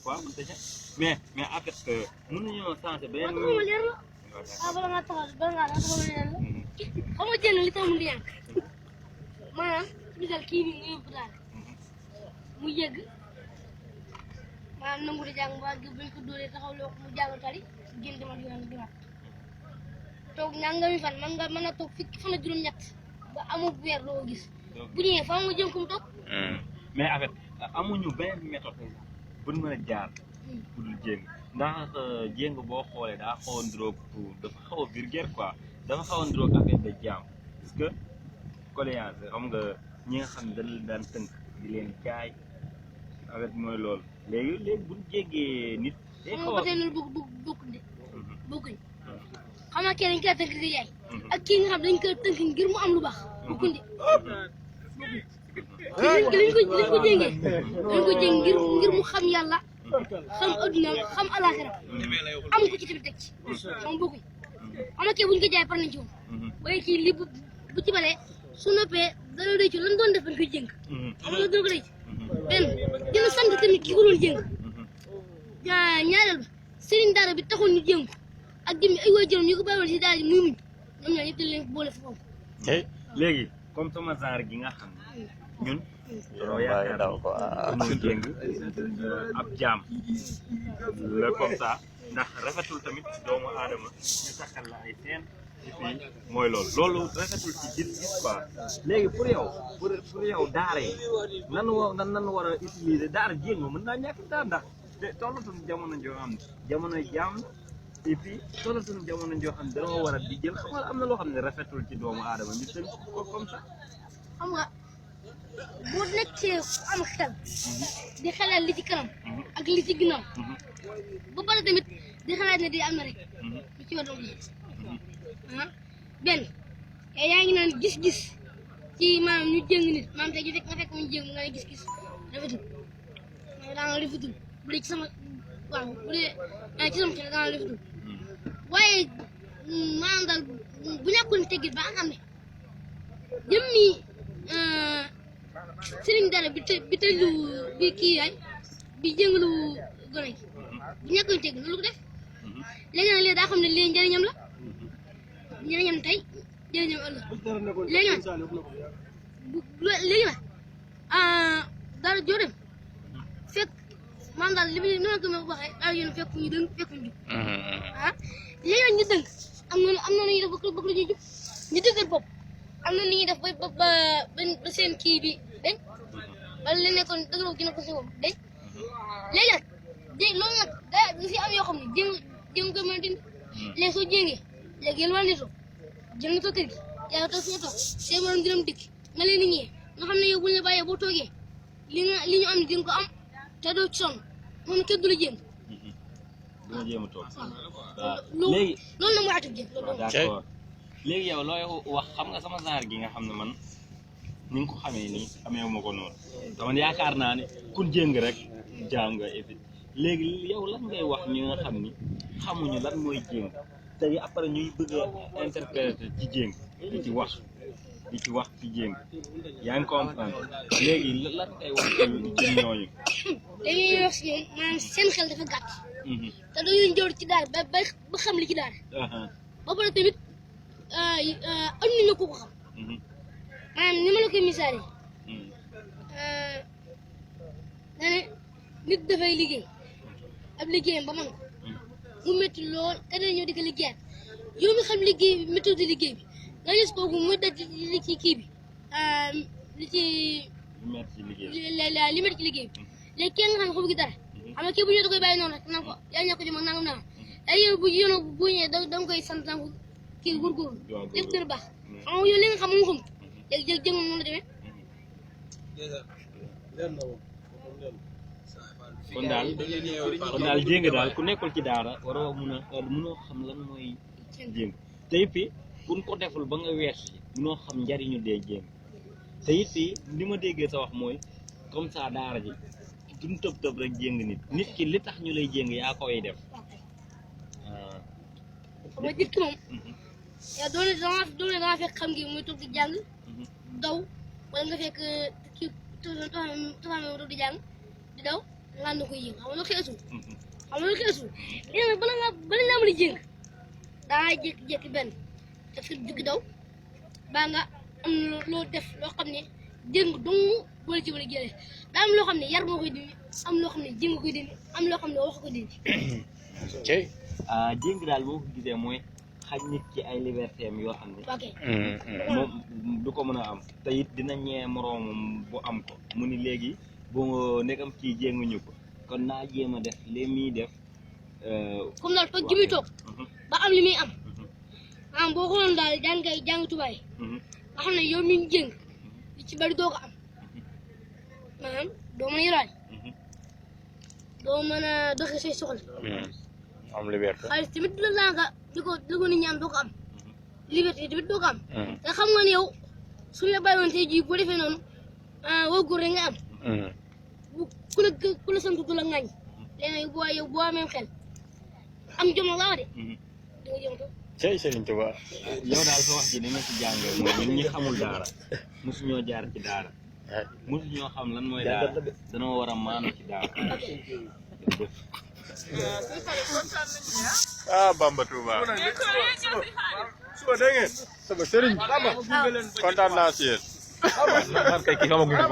quoi mais en fait mënuñoo changer benn. bala nga taxaw bala ngaa taxaw leen la xam nga jënd li tax mu di yànq maanaam misal kii nii nga yóbbu daal mu yëgg maanaam nangu di jàng ba gi buñ ko dóoree taxaw loo mu jàng tari génn dama yoon di wat toog nangami fan mën na toog fukki fan ak juróom-ñett ba amul weer doo gis bu ñëwee fa mu jëm kum toog mais en fait amuñu benn méthode bu ñu mën a jaar pour lu jéng ndax jéng boo xoolee daa xaw a ndróog dafa xaw a vulgaire quoi dafa xaw a ndróog affaire de jaam parce que colléance xam nga ñi nga xam ne dañ leen daan tënk di leen jaay avec mooy loolu léegi bu ñu jéggee nit day xaw a ba tey loolu bokkuñ de bokkuñ xam nga kii dañ koy tënk di jaay ak kii nga xam dañ koy tënk ngir mu am lu baax bokkuñ de liñ ko jéngee dañ ko jéng ngir mu xam yàlla xam adduna xam alaxira am ko ci tamit teg ci xam bokkuñ xam nga kii buñ ko jaay par nañ ci moom waaye kii li bu ci balee su noppee dana rëccu lan doon def bañ koy jéng xam nga dina ko rëcc benn dina sant tamit ki ko doon jéng ñaareel ba sëriñ daara bi taxul ñu jéng ak jëmmi ay waay jëloon ñu ko bàyyiwoon si daara ji muy muñ ñoom ñaar ñëpp dañ leen boole foofu léegi comme sama genre gi nga xam ñun dañoo yaakaar dañoo jéng ab jaam la comme ça ndax rafetul tamit doomu aadama ñu takkal la ay seen et puis mooy loolu rafetul ci gis-gis quoi léegi pour yow daara yi nan war a utiliser daara jéng mën naa ñàkk daal ndax tollatuñu jamono joo xam ne jamono jaam et puis tollatuñu jamono joo xam ne dañoo war a di jël xam nga am na loo xam ne rafetul ci doomu aadama ñu tënk ko comme ça. xam nga boo nekkee am xel di xelal li ci kanam ak li ci ginnaaw ba pare tamit di xalaat ne di am na rek lu ci war a benn yaa ngi naan gis-gis ci maanaam ñu jéng nit maanaam tey nga fekk mu jéng nga ne gis-gis rafetul daa nga rafetul bu dee ci sama waaw bu dee ci sama xel daa nga rafetul waaye maanaam daal bu ñàkkul teggit ba nga xam ne jëmmi sëriñ dara bi tëjlu bi kii yaay bi jëngalu gone gi bu ñàkkul teggit loolu ko def léegi nag léegi daa xam ne lii njëriñam la njëriñam tey njëriñam ëllëg léegi nag daal joo dem fekk maam daal li muy noonu ko ma waxee daal yoon fekk ñu dëng fekk ñu jub léegi nag ñu dëng am na nu ñuy def bëgg lu ñuy jub ñu dëggal bopp am na nu ñuy def ba seen kii bi dañ wala li nekkoon dëggaloo gën a ko si moom dañ léegi nag loolu nag daa si am yoo xam ne jéem ko mën a dindi léegi soo jéngee léegi yéen wàllu nitoo jël nga toog kër gi yaa toog fi nga toog seen morom dërëm dikk nga leen di ñëwee nga xam ne yow bu ñu la bàyyee boo toogee li ñu am ne di nga ko am te doo ci sonn moom kenn du la jéem. dina jéem a toog léegi loolu la mooy atum jéem. d'accord léegi yow looy wax xam nga sama genre gi nga xam ne man ni nga ko xamee nii xamee ma ko noonu dama yaakaar naa ne kun jéng rek jaam nga effet léegi yow lan ngay wax ñi nga xam ni xamuñu lan mooy jéng te après ñuy bëgg a interpréter ci jéng di ci wax ci jéng yaa ngi comprendre léegi lan ngay wax ci ñooñu. dañuy wax si ñoom maanaam seen xel dafa gàtt. te dañuy jël ci daal ba xam li ci daal. ba pare tamit am nañu ko xam. maanaam ni ma la koy misaale. da ne nit dafay liggéey ab liggéeyam ba man ko mu métti lool keneen ñëw di ko liggéeyaat yow mi xam liggéey bi méthode liggéey bi nga gis kooku muy daj li ci kii bi li ci li métti ci liggéey bi léegi kenn nga xam ne xamu gi dara xam nga kii bu ñëwee da koy bàyyi noonu rek naan ko yaa ñàkk ji ma nangam nangam ay yow bu ñëwee da nga koy sant naan ko kii góorgóorlu lépp dina baax xam nga yow li nga xam moom xam léegi jëng moom la demee kon daal jéng daal ku nekkul ci daara waroo mënoo xam lan mooy jéng te it fii buñ ko deful ba nga weesu mënoo xam njariñu dee jéng te it fii li ma déggee sa wax mooy comme ça daara ji duñ tëb rek jéng nit ki li tax ñu lay jéng yaa koy def mooy nit ki moom yow doone danga fekk xam ngi muy toog di jàng daw wala nga fekk kii toog di jàng di daw nga ànd ko yéeg xam nga xeesul xam nga xeesul léegi nag bala nga mën a jéng daa jékki-jékki benn te fi juggi daw baa nga am loo def loo xam ne jéng dong wala ci wala jëlee daa am loo xam ne yar moo koy dindi am loo xam ne jéng koy dindi am loo xam ne wax ko dindi. jéng daal boo ko gisee mooy xaj nit ci ay liberté am yoo xam ne moom du ko mën a am te it dina ñee moroomam bu am ko mu ni léegi boo nekkam ci jénguñu ko kon naa jéem a def li muy def comme daal toog gi muy toog ba am li muy am boo xooloon daal jàng tubaay nga xam ne yow mi ngi jéng li ci bari doo ko am maanaam doo mën a yoraay doo mën a doxee say soxla am liberté xaalis tamit du la laaga di ko nit ñi am doo ko am liberté tamit doo ko am te xam nga ne yow suñu la bàyyi woon tey jii boo defee noonu woo góor rek nga am bu ku la sant du la ŋañ léegi yow boo amee xel am jom la wax de di nga jëm ko cey Serigne Touba yow daal sa wax ji ni ma ci jàngee mooy ñun ñi xamul daara mosuñoo jaar ci daara mosuñoo xam lan mooy daara danoo war a maanu ci daara ah Bamba Touba suba dégg ngeen sama Serigne Bamba kontaan naa si yéen man kay kii xamaguñ ko